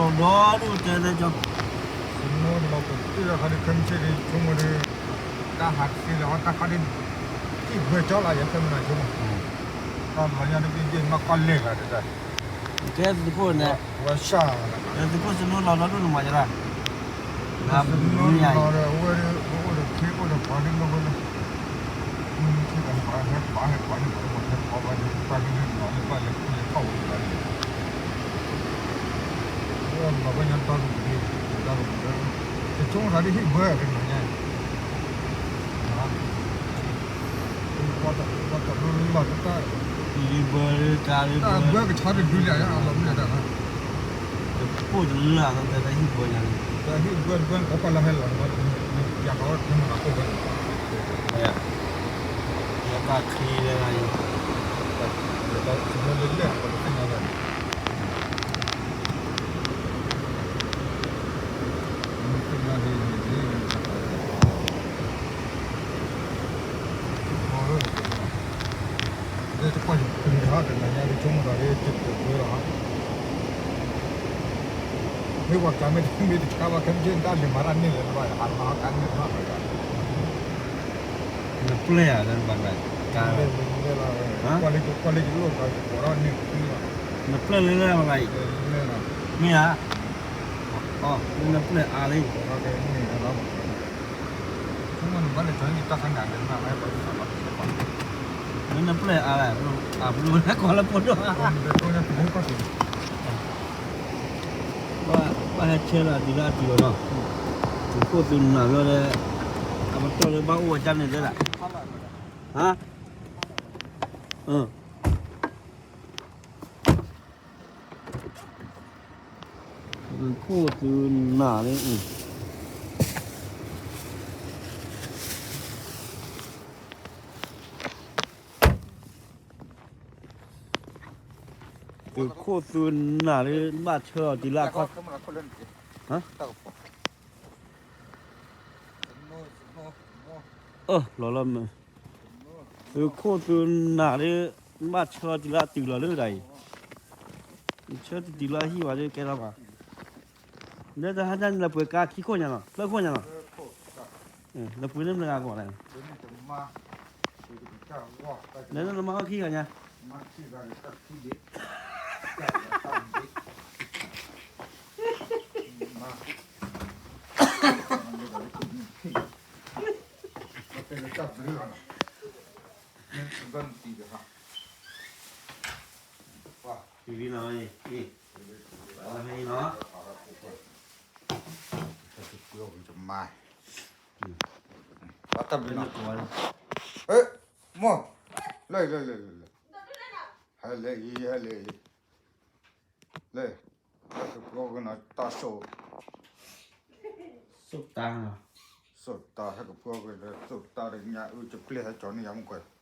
ဒီဒူၣ်တဲတဲကၠီ, ဆိကမိၣ်တဘျီပတ့ၢ်လီၤခါဒ်ခဲမုၢ်ဆ့ၣ်ဒ်ဆိကမိၣ်ဒီး, တၢ်ဟးတသ့လၢၤဝဲတၢ်ခါဒ်, ဟံၣ်ဘၢကၠီလီၤယဲခဲမုၢ်နၤဆိကမိၣ်, တၢ်လီၤညါတဘ့ၣ်ဘ့ၣ်မ့ၢ်ကီၢ်လဲၢ်ဂၤဒၣ်, ကဲသုးခိၣ်န့ၣ်, ဝဲဆၣ်, သုးခိၣ်စနိလီၤဘျီဒိၣ်နမၤယရၣ်, နမၤယၤ, အိၣ်ဒီးခ့အိၣ်ဒီးပှၤဒ်လၢဝဲလၢ မ့ၢ်မ့ၢ်ထံၣ်တၢ်န့ၣ် ပှၤဟဲပှၤဟဲပှၤန့ၣ် ပှၤဟဲပှၤဘၣ်န့ၣ် ပှၤကလုာ်နီၤလၢဘၣ်လဲၤခူလဲၤခီၣ်ဝဲဒၣ်န့ၣ်, လီၤဘၣ်ညါဒီကဒု, ဒီကဒု, တဆိကမိၣ်သးဒ်ဟံၣ်ဘၢတနီၤညါ, ဟံၣ်ဘၢတၢ်ဘၢကဆါတဒုလၢအလီၤမ့ၢ်ဒၣ်, တပိၢ်တလၢာ်သးတဲဟံၣ်ဘၢညါန့ၣ်, ဟံၣ်ဘၢတဘၢန့ၣ် ကီၢ်ပှၢ်လၢဟဲလီၤန့ၣ်, ယၤကီးထံမၤလၤကိၣ်ဖဲန့ၣ်, ယတၢ်ချံလၢ, လၢလဲၣ်ပှၤတသ့ၣ်ညါဘၣ်န့ၣ်, မ့ၢ်သ့ၣ်ညါဒ်န့ၣ်, လၢတကွၢ်ယပျံၤဟးတနၤညါဒ်ဆိကမိၣ်သးလၢယတပှဲၤလီၤဟး, မ့ၢ်ပှၤကးမ့ၢ်တမ့ၢ်တဆါဘၣ် ခဲမုၢ်ဆ့ၣ်တၢ်လဲၤမၤတၢ်န့ၢ်လဲၣ်တဘၣ် ဟးမၤဟးကးန့ၢ်တဘၣ်ဘၣ်ယၤ, နပျဲၢ်ဧါ, ကါ, ကွၢ်လၢယလိၣ်သး ယပိာ်ထီၣ်န့ၢ်ခံလီၤ, နပျဲၢ်လၢလဲၣ်ဘၣ်, မ့ၢ်ဧါ, နပျဲၢ်အါလံ, ဆိကမိၣ်နဘၣ်လဲၤကီးန့ၣ်တၢ်ခါန့ၣ် လၢနပျဲၢ်အါလံ, အဘျုးနကွၢ်လၢဖိဒိၣ်, ဘၣ်ဟဲဆဲလီၤတုၤလၢအတုၤလီၤနီၤ, သုးခိၣ်သုးနၢ်ဘျီဒီး, အပတီၢ်လၢဘၣ်အိၣ်ဝဲဒၣ်န့ၣ်သ့ဒၣ်, ဟါ, သုးခိၣ်သုးနၢ်လၢ, သုးခိၣ်သုးနၢ်လၢဘၣ်ဆၢအီၤတုၤလၢအခီၣ်, အၢ လီၤလီၤမး, သုးခိၣ်သုးနၢ်လၢ, ဘၣ်ဆၢအီၤတုၤလၢအတုၤလီၤလၢဒၣ်အံၤ, ဆၢတတုၤလၢအဟံၣ်ဘၣ်ဒ်ကဲထီၣ်ဘၣ်, လၢတဟါညါန့ၣ် လၢပှဲၤကါခံခိၣ်ညါလီၤ ဖျၢၣ်ခိၣ်ညါလီၤ, လၢပှဲၤန့ၣ်မနုၤဂၤကီးလဲၣ်, လၢနမါအီၣ်ခံဂၤညါ, မါ, မိၢ်, လၢ, လၢ, လၢ, လၢ, ဟဲလဲၣ်အံၤ ဟဲလဲၣ်အံၤ, လၢ, ဟဲကပှီၤက့ၤနၤတၢ်စိၣ်, စိၣ်တၢ်, စိၣ်တၢ်ဟဲကပှီၤက့ၤလၢစိၣ်တၢ်တညါအုၣ်ကပျဲၢ်ဟဲကၠီၤန့ၢ်ယၤမ့ၢ်ကွဲး